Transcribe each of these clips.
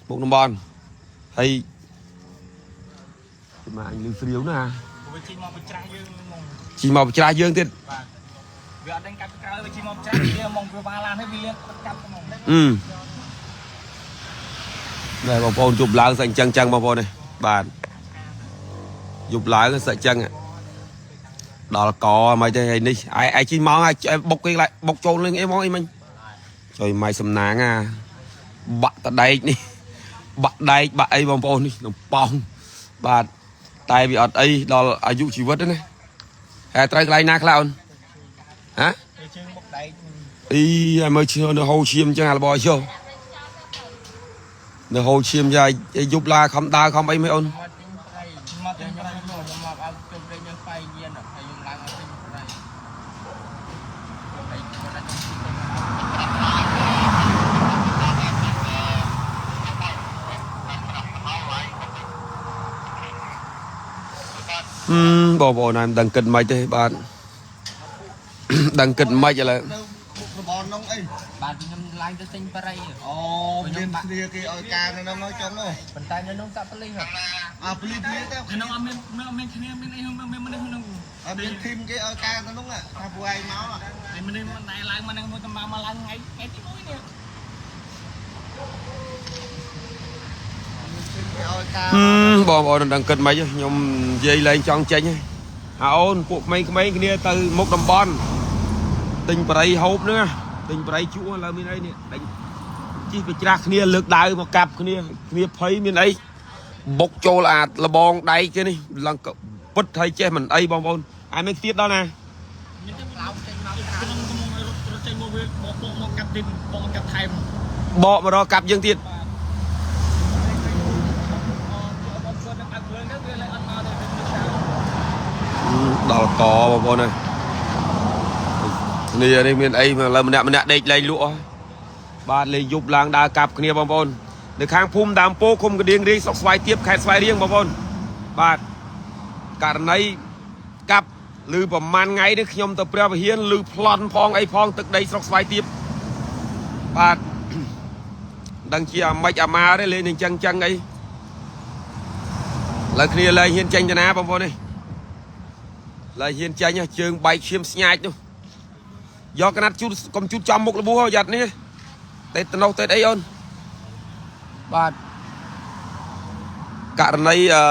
មុខតំបន់ហើយមកអញលឺស្រាវណា វាជិះមកបច្រាស់យើងហ្មង ជីមកបច្រាស់យើងទៀត បាទវាអត់ដឹងកាប់ក្រោយវាជិះមកបច្រាស់វាហ្មងវាវ៉ាឡានហើយវាលៀងកាប់ហ្មង អឺណែបងប្អូនជប់ឡើងស្អីអញ្ចឹងចឹងបងប្អូននេះបាទយប់ឡើងស្អីចឹងដល់កមិនទេហើយនេះឯឯជីមកហើយបុកគេឡើយបុកចូលនឹងអីមកអីមិញចុយម៉ៃសំណាងអាបាក់តដែកនេះបាក់ដែកបាក់អីបងប្អូននេះលំប៉ោងបាទតែវាអត់អីដល់អាយុជីវិតទេណាហើយត្រូវកន្លែងណាខ្លះអូនហ៎ ទៅជើងបុកដែក អីឲ្យមើលឈាមនៅហូរឈាមអញ្ចឹងអារបយចុះនៅហូរឈាមយ៉ាយយប់ឡាខំដើរខំអីមិនអូន មកទិញប្រៃ មកទៅ ខ្ញុំខ្ញុំមកឲ្យជុំប្រៃយើងបាយយានហើយខ្ញុំឡើងមកទិញប្រៃហើយគាត់ថាខ្ញុំទិញ ហឹមបងប្អូនហើយមិនដឹងគិតមិនទេបាទ ដឹងគិតមិនឥឡូវ នៅមុខរបននោះអី បាទខ្ញុំឡើងទៅទិញប្រៃ អូមានស្រាគេឲ្យការនៅនោះចុងនោះ ប៉ុន្តែនៅនោះសាក់ប៉លីស អាភ្លីភ្លីទៅ ក្នុងអត់មានអត់មានគ្នាមានអីមានមនុស្សក្នុង អត់មានធីមគេឲ្យការនៅនោះថាពួកឯងមក ហើយមនុស្សមិនដែលឡើងមកនឹងមកមកឡើងថ្ងៃថ្ងៃទី1នេះ ធីមគេឲ្យការ ហឹមបងប្អូនមិនដឹងគិតមិនទេខ្ញុំនិយាយលែងចង់ចេញទេអាអូនពួកក្មេងៗគ្នាទៅមុខតំបន់ទិញប្រៃហូបហ្នឹងណាទិញប្រៃជក់ឥឡូវមានអីនេះដេញជីកបច្រាស់គ្នាលើកដាវមកកាប់គ្នាគ្នាភ័យមានអីបុកចូលអាលបងដែកគេនេះឡើងកពិតហើយចេះមិនអីបងប្អូនអាយមានទៀតដល់ណា មានតែឡោចេញមកក្នុងកំងរត់រត់ចេញមកវាបកបកមកកាប់ទីបកមកកាប់ថែម បកមករកកាប់យើងទៀត បាទបងប្អូននឹងបើកភ្លើងទៅវាលែងអត់មកទេវាឆៅ ដល់កបងប្អូនហើយគ្នានេះមានអីមកឥឡូវម្នាក់ម្នាក់ដេកលែងលក់ហើយបាទលេងយប់ឡើងដើរកាប់គ្នាបងប្អូននៅខាងភូមិដើមពោឃុំកដៀងរាយស្រុកស្វាយទៀបខេត្តស្វាយរៀងបងប្អូនបាទករណីកាប់ឬប្រហែលថ្ងៃនេះខ្ញុំទៅព្រះវិហារឬប្លន់ផងអីផងទឹកដីស្រុកស្វាយទៀបបាទ ដឹងជាអាម៉េចអាម៉ាទេលេងនឹងចឹងចឹងអីឥឡូវគ្នាលែងហ៊ានចេញទៅណាបងប្អូននេះ ឡើយហ៊ានចាញ់ហ៎ជើងបែកឈាមស្ញាចនោះយកកណាត់ជូតកុំជូតចំមុខលបួសហ៎យ៉ាត់នេះទេតណោះទេអីអូនបាទករណីអឺ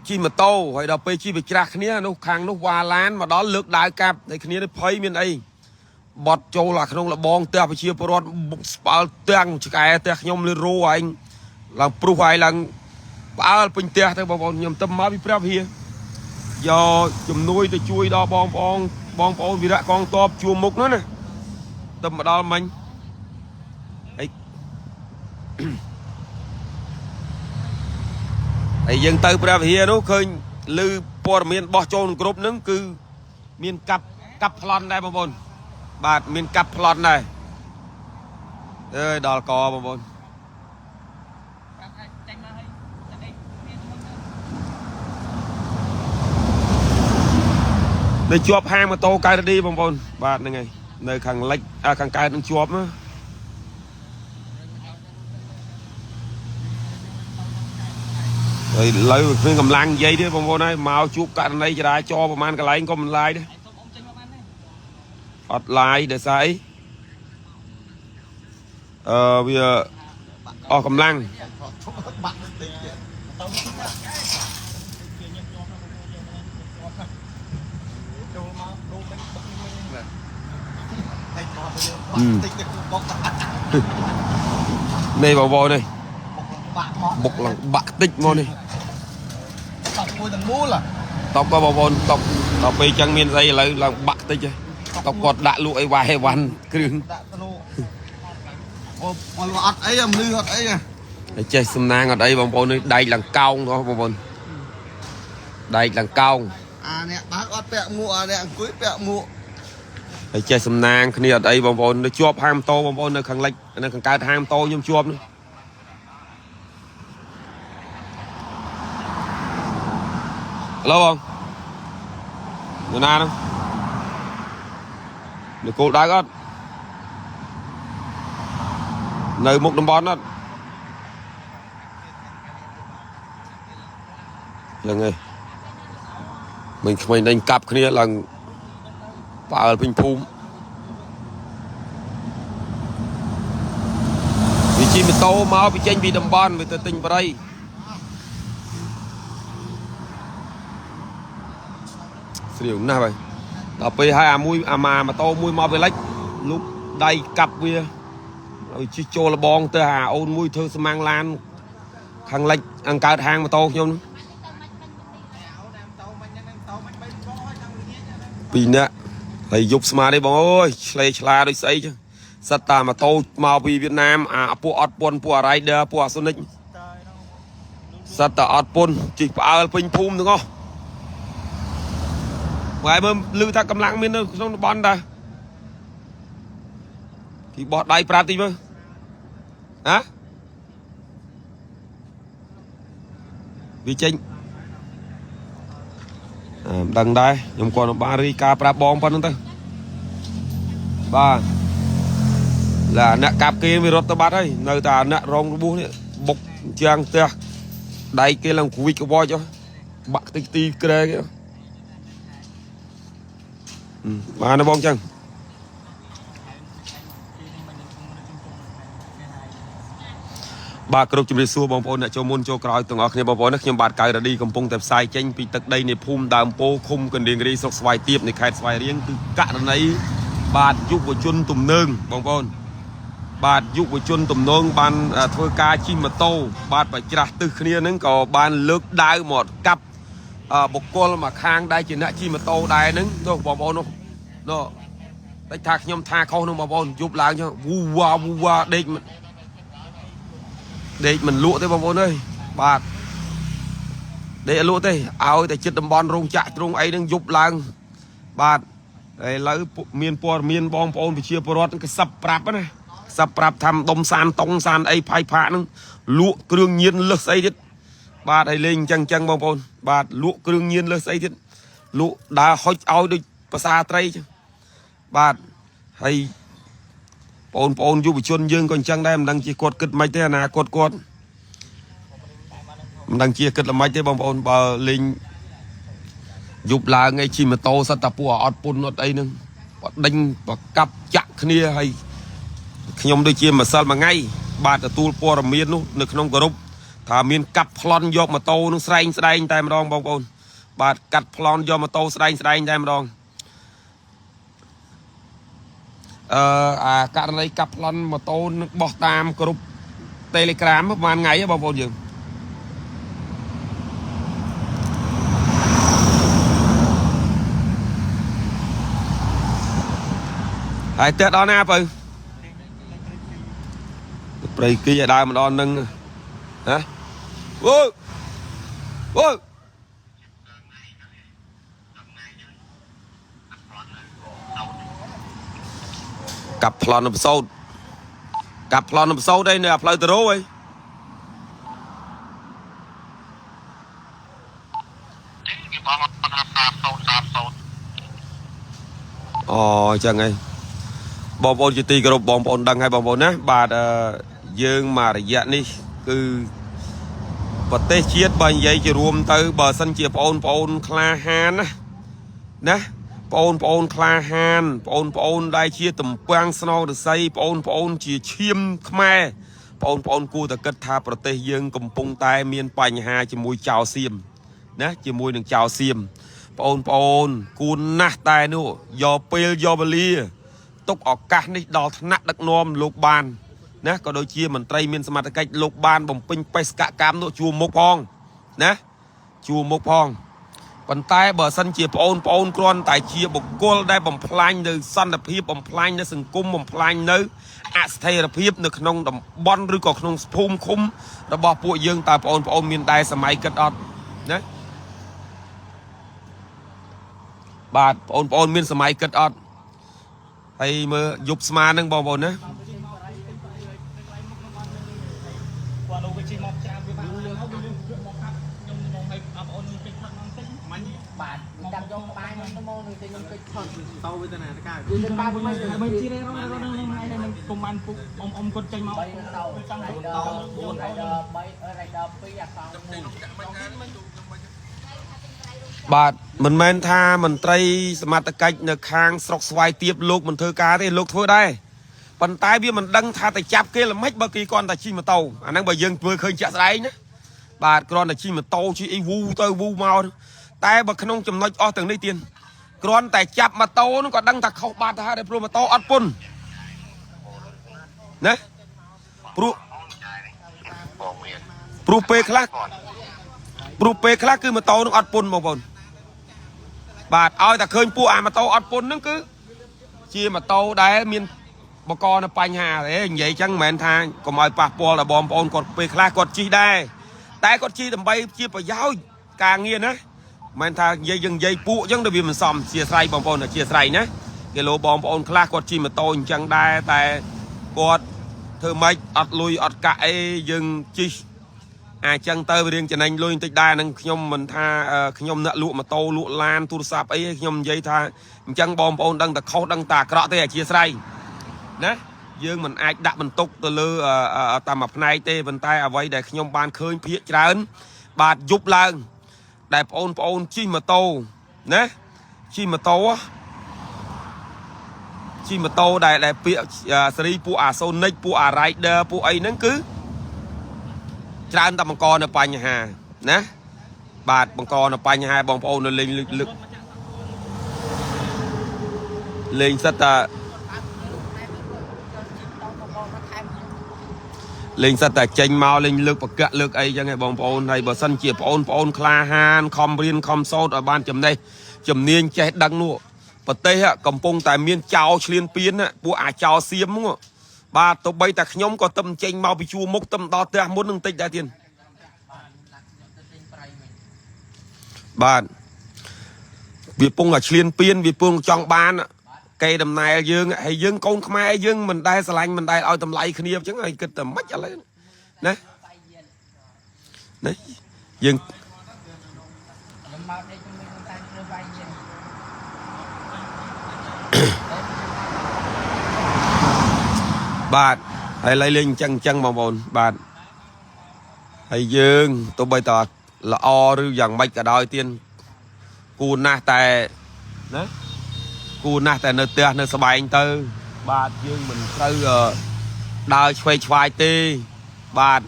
ជិះម៉ូតូហើយដល់ពេលជិះវាច្រាស់គ្នានោះខាងនោះវ៉ាឡានមកដល់លើកដាវកាប់តែគ្នានេះភ័យមានអីបត់ចូលអាក្នុងលបងផ្ទះប្រជាពលរដ្ឋបុកស្បើទាំងឆ្កែផ្ទះខ្ញុំលឺរោឯងឡើងព្រុសឯងឡើងផ្អើលពេញផ្ទះទៅបងប្អូនខ្ញុំទៅមកពីព្រះវិហារ យកជំនួយទៅជួយដល់បងប្អូនបងប្អូនវីរៈកងតបជួមុខនោះណាទៅមកដល់មិញអី ហើយយើងទៅព្រះវិហារនោះឃើញឮព័ត៌មានបោះចូលក្នុងក្រុមហ្នឹងគឺមានកាប់កាប់ប្លន់ដែរបងប្អូនបាទមានកាប់ប្លន់ដែរអើយដល់កបងប្អូន ប្រាប់ថាចេញមកហើយតែអីមានមុនទៅ នៅជាប់ហាងម៉ូតូកៅរឌីបងប្អូនបាទហ្នឹងហើយនៅខាងលិចអាខាងកើតនឹងជាប់ណា ហើយឥឡូវគ្មានកម្លាំងនិយាយទេបងប្អូនហើយមកជួបករណីចរាចរណ៍ប្រហែលកន្លែងក៏មិនឡាយដែរ ឯងសុំអ៊ំចេញមកបានទេ អត់ឡាយដោយសារអីអឺវាអស់កម្លាំង បាក់តិចទៀត គេញឹកញាប់ណាស់យើងមកចូលមកដូរមិញបុកនេះមិញ តែមកទៅយើងបាក់តិចទៅបុក នេះបងប្អូននេះ បាក់មក បុកឡើងបាក់តិចមកនេះ តបមួយទាំងមូល តបក៏បងប្អូនតបដល់ពេលចឹងមានស្អីឥឡូវឡើងបាក់តិចហ៎តបគាត់ដាក់លក់អីវ៉ាយអីវ៉ាន់គ្រឿង ដាក់ទៅនោះអូមកអត់អីមនុស្សអត់អី ហើយចេះសំណាងអត់អីបងប្អូននេះដែកឡើងកោងទៅបងប្អូនដែកឡើងកោង អាអ្នកបើកអត់ពាក់មួកអាអ្នកអង្គុយពាក់មួក ហើយចេះសំណាងគ្នាអត់អីបងប្អូននៅជាប់ហាងម៉ូតូបងប្អូននៅខាងលិចនៅខាងកើតហាងម៉ូតូខ្ញុំជាប់នេះ ហៅបងនៅណានោះនៅគោលដៅអត់នៅមុខតំបន់អត់ ហ្នឹងហើយមិនក្មេងដេញកាប់គ្នាឡើងផ្អើលពេញភូមិវាជិះម៉ូតូមកវាចេញពីតំបន់វាទៅទិញបរិយស្រាវណាស់ហើយដល់ពេលហើយអាមួយអាម៉ាម៉ូតូមួយមកវាលិចលុបដៃកាប់វាឲ្យជិះចូលលបងទៅអាអូនមួយធ្វើស្មាំងឡានខាងលិចអង្កើតហាងម៉ូតូខ្ញុំនោះ ពីរនាក់ហើយយប់ស្មាទេបងអើយឆ្លេឆ្លាដូចស្អីចឹងសិតតាម៉ូតូមកពីវៀតណាមអាពួកអត់ពន្ធពួកអារ៉ៃឌើពួកអាសូនិចសិតតាអត់ពន្ធជិះផ្អើលពេញភូមិទាំងអស់ហើយមើលឮថាកម្លាំងមាននៅក្នុងតំបន់តាគេបោះដៃប្រាប់តិចមើលហ៎វាចេញ អឺមិនដឹងដែរខ្ញុំគាត់បានរីការប្រាប់បងប៉ុណ្្នឹងទៅបាទឡាអ្នកកាប់គេវារត់ទៅបាត់ហើយនៅតែអ្នករងរបួសនេះបុកជាងផ្ទះដៃគេឡើងគួយកវចហ៎បាក់តិចទីក្រែគេហ៎បានទេបងចឹងបាទគ្រប់ជំរាបសួរបងប្អូនអ្នកចូលមុនចូលក្រោយទាំងអស់គ្នាបងប្អូនណាខ្ញុំបាទកៅរ៉ាឌីកំពុងតែផ្សាយចេញពីទឹកដីនៃភូមិដើមពោឃុំកណ្ដៀងរីស្រុកស្វាយទៀបនៃខេត្តស្វាយរៀងគឺករណីបាទយុវជនទំនើងបងប្អូនបាទយុវជនទំនើងបានធ្វើការជិះម៉ូតូបាទបច្រាស់ទឹះគ្នាហ្នឹងក៏បានលើកដាវមកកាប់បុគ្គលមកខាងដែរជាអ្នកជិះម៉ូតូដែរហ្នឹងនោះបងប្អូននោះនោះតិចថាខ្ញុំថាខុសនោះបងប្អូនយប់ឡើងចឹងវូវ៉ាវូវ៉ាដេកមិន ដេកមិនលក់ទេបងប្អូនអើយបាទដេកអត់លក់ទេឲ្យតែចិត្តតំបន់រោងចក្រទ្រង់អីហ្នឹងយប់ឡើងបាទឥឡូវមានព័ត៌មានបងប្អូនប្រជាពលរដ្ឋហ្នឹងគេសឹបប្រាប់ណាសឹបប្រាប់ថាដុំសានតុងសានអីផៃផាកហ្នឹងលក់គ្រឿងញៀនលឹះស្អីទៀតបាទឲ្យលេងអញ្ចឹងអញ្ចឹងបងប្អូនបាទលក់គ្រឿងញៀនលឹះស្អីទៀតលក់ដើរហុចឲ្យដូចភាសាត្រីអញ្ចឹងបាទហើយ បងប្អូនយុវជនយើងក៏អញ្ចឹងដែរមិនដឹងជាគាត់គិតមិនទេអនាគតគាត់មិនដឹងជាគិតល្មិចទេបងប្អូនបើលេងយប់ឡើងឯជិះម៉ូតូសិតតាពួកអត់ពុនអត់អីហ្នឹងបដេញបកាប់ចាក់គ្នាហើយខ្ញុំដូចជាម្សិលមួយថ្ងៃបាទទទួលព័ត៌មាននោះនៅក្នុងក្រុមថាមានកាប់ប្លន់យកម៉ូតូនឹងស្រែងស្ដែងតែម្ដងបងប្អូនបាទកាត់ប្លន់យកម៉ូតូស្ដែងស្ដែងតែម្ដង អឺអាករណីកាប់ប្លន់ម៉ូតូនឹងបោះតាមក្រុម Telegram ប្រហែលថ្ងៃហ៎បងប្អូនយើងហើយផ្ទះដល់ណាបើព្រៃគីឲ្យដើរមកដល់នឹងហ៎អូយអូយកាប់ប្លន់នៅប្រសូតកាប់ប្លន់នៅប្រសូតអីនៅអាផ្លូវទៅរោអី គេបងអត់ថា30 30 អូអញ្ចឹងហីបងប្អូនជាទីគោរពបងប្អូនដឹងហើយបងប្អូនណាបាទអឺយើងមករយៈនេះគឺប្រទេសជាតិបើនិយាយជារួមទៅបើសិនជាបងប្អូនក្លាហានណាណាបងប្អូនក្លាហានបងប្អូនដែលជាតំពាំងស្នងរស័យបងប្អូនជាឈាមខ្មែរបងប្អូនគួរតែគិតថាប្រទេសយើងកំពុងតែមានបញ្ហាជាមួយចៅសៀមណាជាមួយនឹងចៅសៀម បងប្អូនគួរណាស់តែនោះយកពេលយកវេលាទុកឱកាសនេះដល់ថ្នាក់ដឹកនាំលោកបានណាក៏ដូចជាមន្ត្រីមានសមត្ថកិច្ចលោកបានបំពេញបេសកកម្មនោះជួមុខផងណាជួមុខផងប៉ុន្តែបើសិនជាប្អូនប្អូនគ្រាន់តែជាបុគ្គលដែលបំផ្លាញនៅសន្តិភាពបំផ្លាញនៅសង្គមបំផ្លាញនៅអស្ថិរភាពនៅក្នុងតំបន់ឬក៏ក្នុងភូមិឃុំរបស់ពួកយើងតើប្អូនប្អូនមានដែរសម័យគិតអត់ណា បាទបងប្អូនមានសម័យគិតអត់ហើយមើលយប់ស្មាហ្នឹងបងប្អូនណា គាត់លោកវាជិះមកច្រាមវាបានលឿនហើយវាលឿនមកកាប់ខ្ញុំមកឲ្យបងប្អូនខ្ញុំពេកផឹកហ្នឹងតិច មិញ បាទតាមយកបាយខ្ញុំទៅមកនឹងតែខ្ញុំកិច្ចផឹក តោវេទនាតកា គឺទៅបាយមិន មិនជិះរងរងនឹងនឹងកុំបានពុកអ៊ំអ៊ំគាត់ចេញមក 3ទៅ ចង់ រៃដឺ4រៃដឺ3រៃដឺ2អាសង1 បាទមិនមែនថាមន្ត្រីសមត្ថកិច្ចនៅខាងស្រុកស្វាយទៀបលោកមិនធ្វើការទេលោកធ្វើដែរប៉ុន្តែវាមិនដឹងថាទៅចាប់គេល្មិចបើគេគ្រាន់តែជិះម៉ូតូអាហ្នឹងបើយើងធ្វើឃើញជាក់ស្ដែងណាបាទគ្រាន់តែជិះម៉ូតូជិះអីវូទៅវូមកតែបើក្នុងចំណុចអស់ទាំងនេះទៀតគ្រាន់តែចាប់ម៉ូតូហ្នឹងក៏ដឹងថាខុសបាត់ទៅហើយដែរព្រោះម៉ូតូអត់ពុនណាព្រោះ បងមាន ព្រោះពេលខ្លះព្រោះពេលខ្លះគឺម៉ូតូនឹងអត់ពុនបងប្អូនបាទឲ្យតែឃើញពួកអាម៉ូតូអត់ពុនហ្នឹងគឺជាម៉ូតូដែលមានបកនៅបញ្ហាទេនិយាយចឹងមិនមែនថាកុំឲ្យប៉ះពាល់ដល់បងប្អូនគាត់ពេលខ្លះគាត់ជិះដែរតែគាត់ជិះដើម្បីជាប្រយោជន៍ការងារណាមិនមែនថានិយាយយើងនិយាយពួកចឹងទៅវាមិនសមជាស្រ័យបងប្អូនអធិស្ឋានណាគេលោបងប្អូនខ្លះគាត់ជិះម៉ូតូអញ្ចឹងដែរតែគាត់ធ្វើម៉េចអត់លុយអត់កាក់អីយើងជិះ អាចចឹងទៅវារៀងចំណេញលុយបន្តិចដែរនឹងខ្ញុំមិនថាខ្ញុំអ្នកលក់ម៉ូតូលក់ឡានទូរស័ព្ទអីទេខ្ញុំនិយាយថាអញ្ចឹងបងប្អូនដឹងតែខុសដឹងតែអាក្រក់ទេអធិស្ឋានណាយើងមិនអាចដាក់បន្ទុកទៅលើអឺអឺតាមមួយផ្នែកទេប៉ុន្តែអ្វីដែលខ្ញុំបានឃើញភាកច្រើន បាទយប់ឡើង ដែលបងប្អូនជិះម៉ូតូណាជិះម៉ូតូហ៎ជិះម៉ូតូដែលដែលពាក្យសេរីពួកអាសូនិកពួកអា Rider ពួកអីហ្នឹងគឺ ច្រើនតែបង្កនៅបញ្ហាណាបាទបង្កនៅបញ្ហាបងប្អូននៅលេងលឹកលឹកលេងសិតតាលេងសិតតែចេញមកលេងលើកបកៈលើកអីចឹងឯងបងប្អូនហើយបើសិនជាបងប្អូនក្លាហានខំរៀនខំសូត្រឲ្យបានចំណេះជំនាញចេះដឹងនោះប្រទេសហកំពុងតែមានចោលឆ្លៀនពៀនណាពួកអាចោលសៀមហ្នឹងបាទទោះបីតែខ្ញុំក៏ទឹមចេញមកពីជួរមុខទឹមដល់ផ្ទះមុននឹងតិចដែរទៀត ទៅទិញប្រៃវិញ បាទវាពងតែឆ្លៀនពៀនវាពងចង់បាន គេដំណែលយើងហើយយើងកូនខ្មែរយើងមិនដែលស្រឡាញ់មិនដែលឲ្យតម្លៃគ្នាអញ្ចឹងហើយគិតតែម៉េចឥឡូវណាណាយើង ខ្ញុំមកដេកជាមួយនឹងតាធ្វើបាយញៀន បាទហើយឡៃលេងអញ្ចឹងអញ្ចឹងបងប្អូនបាទហើយយើងទោះបីតល្អឬយ៉ាងម៉េចក៏ដោយទៀនគួរណាស់តែណាគួរណាស់តែនៅផ្ទះនៅស្បែងទៅ បាទយើងមិនត្រូវដើរឆ្វេងឆ្វាយទេបាទ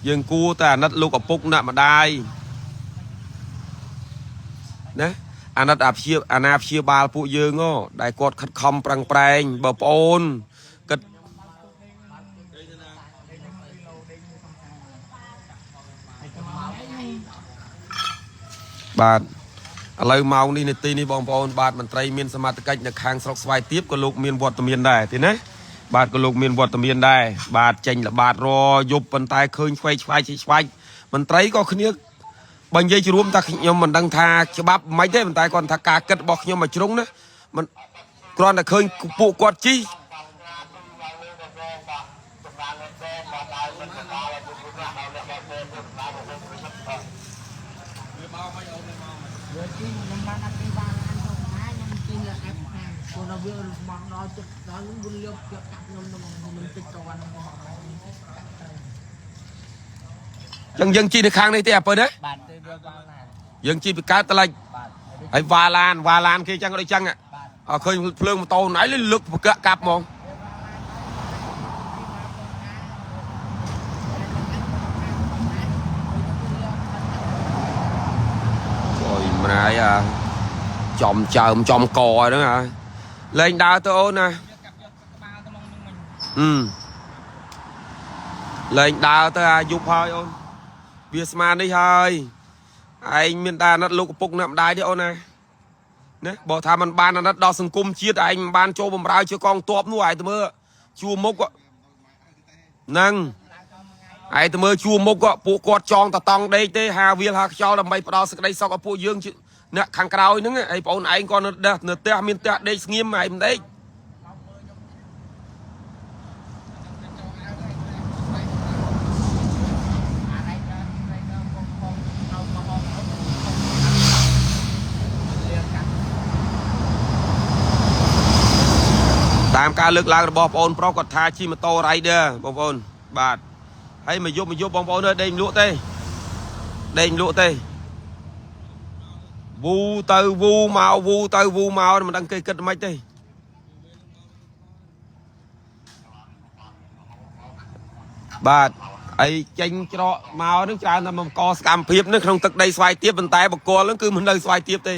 យើងគួរតែអាណិតលោកឪពុកអ្នកម្ដាយណាអាណិតអាព្យាអាណាព្យាបាលពួកយើងហ៎ដែលគាត់ខិតខំប្រឹងប្រែងបើប្អូនគិតបាទឥឡូវម៉ោងនេះនាទីនេះបងប្អូនបាទមន្ត្រីមានសមត្ថកិច្ចនៅខាងស្រុកស្វាយទៀបក៏លោកមានវត្តមានដែរទេណាបាទក៏លោកមានវត្តមានដែរបាទចេញល្បាតរយប់ប៉ុន្តែឃើញឆ្វេងឆ្វាយឆ្វេងឆ្វាយមន្ត្រីក៏គ្នាបើនិយាយជារួមថាខ្ញុំមិនដឹងថាច្បាប់មិនទេប៉ុន្តែគាត់ថាការគិតរបស់ខ្ញុំមួយជ្រុងណាមិនគ្រាន់តែឃើញពួកគាត់ជិះ វាជិះខ្ញុំបានដល់ទីបានឡានទៅណាខ្ញុំជិះលើអែបខាងព្រោះដល់វាមកដល់ចិត្តដល់នោះវាលៀបយកកាប់ខ្ញុំទៅមកខ្ញុំតិចតន់មក ចឹងយើងជិះនៅខាងនេះទេអាពៅណា បាទទៅវាបានឡាន យើងជិះពីកើតតលិច បាទ ហើយវ៉ាឡានវ៉ាឡានគេចឹងក៏ដូចចឹងអើឃើញភ្លើងម៉ូតូណៃលើកបកកាប់ហ្មង អូយម្រាយអាចំចើមចំកហ្នឹងអាលែងដើរទៅអូនណា កាប់យកក្បាលទៅមកនឹងមិញ ហឹមលែងដើរទៅអាយប់ហើយអូនវាស្មាននេះហើយឯងមានតែអាណិតលោកឪពុកអ្នកម្ដាយទេអូនណាណាបើថាมันបានអាណិតដល់សង្គមជាតិឯងមិនបានចូលបំរើជាកងទ័ពនោះឯងទៅមើលជួមុខហ្នឹងឯងទៅមើលជួមុខពួកគាត់ចងតតង់ដេកទេហាវាលហាខ្យល់ដើម្បីផ្ដល់សេចក្តីសុខឲ្យពួកយើងជាអ្នកខាងក្រោយហ្នឹងឯងបងអូនឯងក៏នៅផ្ទះនៅផ្ទះមានផ្ទះដេកស្ងៀមឯងមិនដេក អារ៉ៃដល់រ៉ៃដល់បងបងเอาមកបងលៀបកាប់ តាមការលើកឡើងរបស់បងប្អូនប្រុសគាត់ថាជិះម៉ូតូ Rider បងប្អូនបាទហើយមកយប់មកយប់បងប្អូនអើយដេកមិនលក់ទេដេកមិនលក់ទេ វូទៅវូមកវូទៅវូមកមិនដឹងគេគិតមិនទេបាទអីចេញច្រកមកនឹងច្រើនតែមកកសកម្មភាពនឹងក្នុងទឹកដីស្វាយទៀបប៉ុន្តែបកលនឹងគឺមិននៅស្វាយទៀបទេ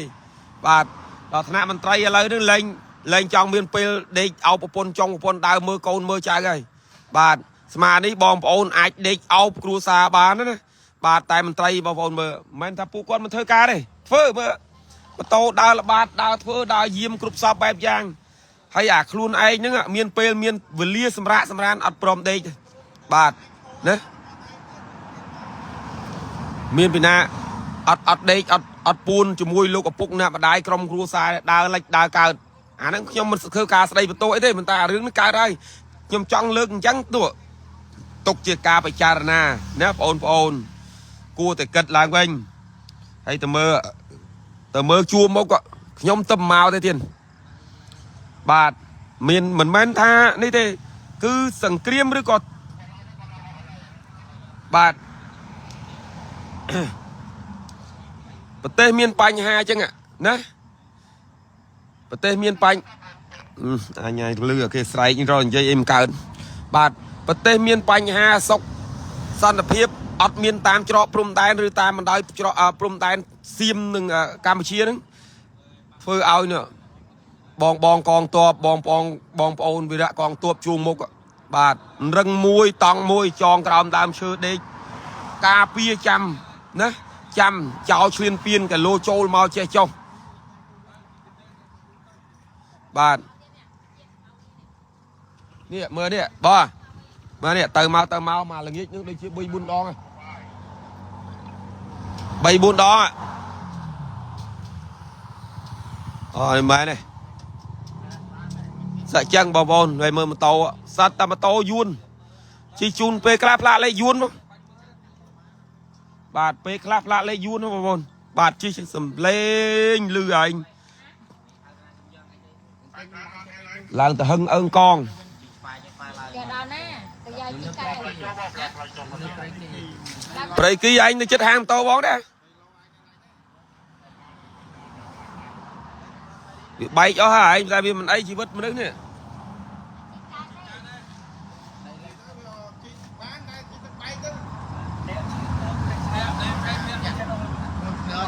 បាទដល់ថ្នាក់មន្ត្រីឥឡូវនឹងលែងលែងចង់មានពេលដេកអោបប្រពន្ធចុងប្រពន្ធដើរមើលកូនមើលចៅហើយបាទស្មានេះបងប្អូនអាចដេកអោបគ្រួសារបានណាបាទតែមន្ត្រីបងប្អូនមើលមិនមែនថាពួកគាត់មិនធ្វើការទេធ្វើមើលម៉ូតូដើរល្បាតដើរធ្វើដើរយាមគ្រប់សពបែបយ៉ាងហើយអាខ្លួនឯងហ្នឹងមានពេលមានវេលាសម្រាកសម្រានអត់ព្រមដេកទេបាទណាមានពីណាអត់អត់ដេកអត់អត់ពួនជាមួយលោកឪពុកអ្នកម្ដាយក្រុមគ្រួសារដើរលិចដើរកើតអាហ្នឹងខ្ញុំមិនធ្វើការស្ដីបន្ទោសអីទេប៉ុន្តែអារឿងនេះកើតហើយខ្ញុំចង់លើកអញ្ចឹងទោះទុកជាការពិចារណាណាបងប្អូនគួរតែគិតឡើងវិញហើយទៅមើលទៅមើលជួមុខខ្ញុំទៅមកទេទៀតបាទមានមិនមែនថានេះទេគឺសង្គ្រាមឬក៏បាទ ប្រទេសមានបញ្ហាអញ្ចឹងណាប្រទេសមានបញ្អញញ៉ៃលឺគេស្រែករកនិយាយអីមិនកើតបាទប្រទេសមានបញ្ហាសុខសន្តិភាពអត់មានតាមច្រកព្រំដែនឬតាមបណ្ដោយច្រកព្រំដែនសៀមនឹងកម្ពុជានឹងធ្វើឲ្យនេះបងបងកងទ័ពបងបងបងប្អូនវីរៈកងទ័ពជួងមុខបាទរឹងមួយតង់មួយចងក្រោមដើមឈើដេកការពារចាំណាចាំចោលឆ្លៀនពៀនគីឡូចូលមកចេះចុះបាទនេះមើលនេះបាទមើលនេះទៅមកទៅមកមកល្ងាចនឹងដូចជា3 4ដង3 4ដងអូយមែនទេសាក់ចឹងបងប្អូនហើយមើលម៉ូតូសត្វតែម៉ូតូយួនជីជូនពេលខ្លះផ្លាកលេខយួនមកបាទពេលខ្លះផ្លាកលេខយួនបងប្អូនបាទជីសំលេងលឺឯងឡើងទៅហឹងអើងកង giờ đó nè bây giờ chỉ cái ព្រៃគីឯងនៅចិត្តហាងម៉ូតូបងដែរវាបែកអស់ហើយឯងតែវាមិនអីជីវិតមនុស្សនេះ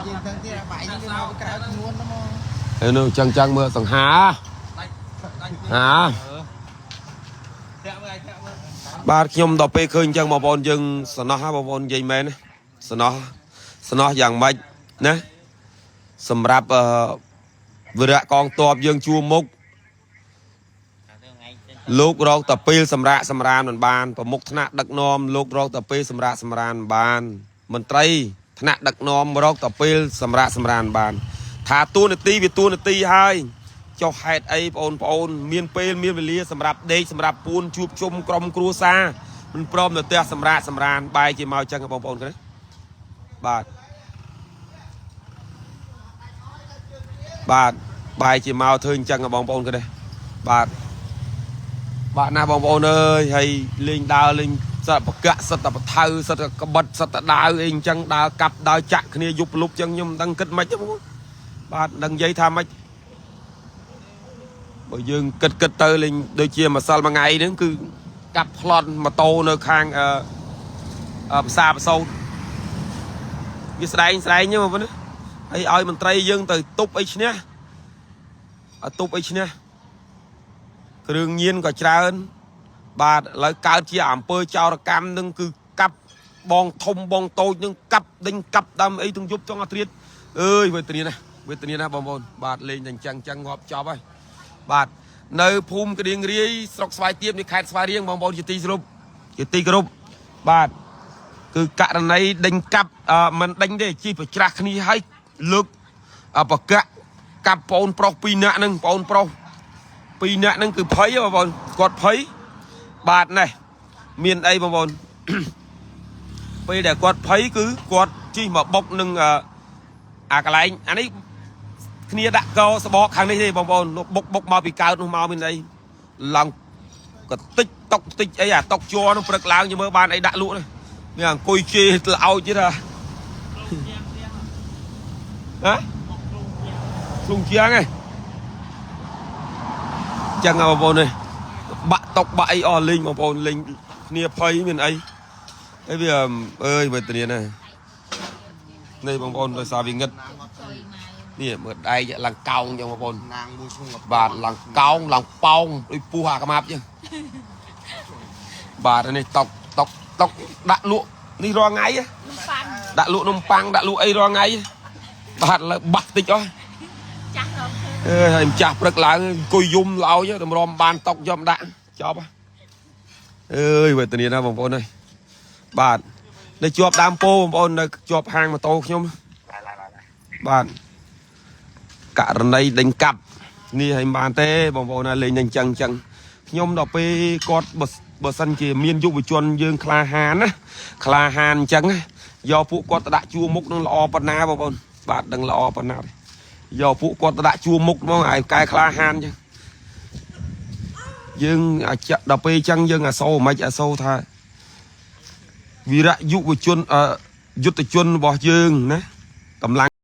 យើងទៅទៀតបាយយើងមកក្រៅនួនហ្នឹងមក ហើយនោះចឹងចឹងមើលសង្ហាហាបាទខ្ញុំដល់ពេលឃើញចឹងបងប្អូនយើងសំណោះហ่าបងប្អូននិយាយមែនណាសំណោះសំណោះយ៉ាងម៉េចណាសម្រាប់អឺវីរៈកងទ័ពយើងជួមុខលោករកតែពេលសម្រាកសម្រានមិនបានប្រមុខថ្នាក់ដឹកនាំលោករកតែពេលសម្រាកសម្រានមិនបានមន្ត្រីថ្នាក់ដឹកនាំរកតែពេលសម្រាកសម្រានមិនបាន ថាតួនាទីវាតួនាទីហើយចុះហេតុអីបងប្អូនមានពេលមានវេលាសម្រាប់ដេកសម្រាប់ពួនជួបជុំក្រុមគ្រួសារមិនព្រមនៅផ្ទះសម្រាប់សម្រានបែរជាមកចឹងបងប្អូនឃើញទេបាទបាទបែរជាមកធ្វើអញ្ចឹងបងប្អូនឃើញទេបាទបាទណាបងប្អូនអើយហើយលេងដើរលេងសិតបកៈសិតតែបថៅសិតតែក្បិតសិតតែដាវអីអញ្ចឹងដើរកាប់ដើរចាក់គ្នាយប់លុបចឹងខ្ញុំមិនដឹងគិតម៉េចទេបងប្អូន បាទដឹងនិយាយថាម៉េចបើយើងគិតគិតទៅលេងដូចជាម្សិលមួយថ្ងៃហ្នឹងគឺកាប់ប្លន់ម៉ូតូនៅខាងអឺអឺផ្សារប្រសូតវាស្ដែងស្ដែងហ្នឹងបងប្អូនណាហើយឲ្យមន្ត្រីយើងទៅទប់អីឈ្នះឲ្យទប់អីឈ្នះគ្រឿងញៀនក៏ច្រើន បាទឥឡូវកើតជាអំពើចោរកម្មនឹងគឺកាប់បងធំបងតូចនឹងកាប់ដេញកាប់ដើមអីទាំងយប់ចង់អាត្រៀតអើយវេទនាណាស់វេទនាណាស់បងប្អូនបាទលេងតែអញ្ចឹងអញ្ចឹងងាប់ចប់ហើយបាទនៅភូមិក្តៀងរាយស្រុកស្វាយទៀបនៃខេត្តស្វាយរៀងបងប្អូនជាទីគោរពជាទីគោរពបាទគឺករណីដេញកាប់អឺមិនដេញទេជីប្រច្រាស់គ្នាឲ្យលើកអបកៈកាប់បងប្រុសពីរនាក់ហ្នឹងបងប្រុសពីរនាក់ហ្នឹងគឺភ័យហ៎បងប្អូនគាត់ភ័យ បាទនេះមានអីបងប្អូន ពេលដែលគាត់ភ័យគឺគាត់ជិះមកបុកនឹងអឺអាកន្លែងអានេះគ្នាដាក់កសបកខាងនេះទេបងប្អូននោះបុកបុកមកពីកើតនោះមកមានអីឡើងកតិចតុកតិចអីអាតុកជ័រនោះព្រឹកឡើងយមើលបានអីដាក់លក់នេះមានអង្គុយជេរល្អោចទៀតហ่ะហ៎ ធ្លុងជាងឯងចឹងហ៎បងប្អូននេះបាក់តុកបាក់អីអស់លេងបងប្អូនលេងគ្នាភ័យមានអីហើយវាអើយវេទនាណាស់នេះបងប្អូនដោយសារវាងឹត ណាងអត់ ជួយមក នេះមើលដែកឡើងកោងចឹងបងប្អូន ណាងមួយឈុង បាទឡើងកោងឡើងប៉ោងដូចពស់អាក្មាប់ចឹងបាទនេះតុកតុកតុកដាក់លក់នេះរាល់ថ្ងៃហ៎ នំប៉័ង ដាក់លក់នំប៉័ងដាក់លក់អីរាល់ថ្ងៃបាទលើបាក់តិចអស់ ចាស់រកឃើញ អើយហើយម្ចាស់ព្រឹកឡើងអង្គុយយំឡើយតម្រាំបានតុកយកមកដាក់ចប់ហ៎អើយវេទនាណាស់បងប្អូនអើយបាទនៅជាប់ដើមពោបងប្អូននៅជាប់ហាងម៉ូតូខ្ញុំបាទករណីដេញកាប់នេះឲ្យមិនបានទេបងប្អូនណាលេងតែអញ្ចឹងអញ្ចឹងខ្ញុំដល់ពេលគាត់បើបើសិនជាមានយុវជនយើងក្លាហានណាក្លាហានអញ្ចឹងណាយកពួកគាត់ទៅដាក់ជួរមុខនឹងល្អប៉ុណ្ណាបងប្អូនបាទដឹងល្អប៉ុណ្ណាទេយកពួកគាត់ទៅដាក់ជួរមុខហ្មងឲ្យកែក្លាហានអញ្ចឹងយើងអាចដល់ពេលអញ្ចឹងយើងអាសូរមិនអាសូរថាវីរៈយុវជនអឺយុទ្ធជនរបស់យើងណាកម្លាំង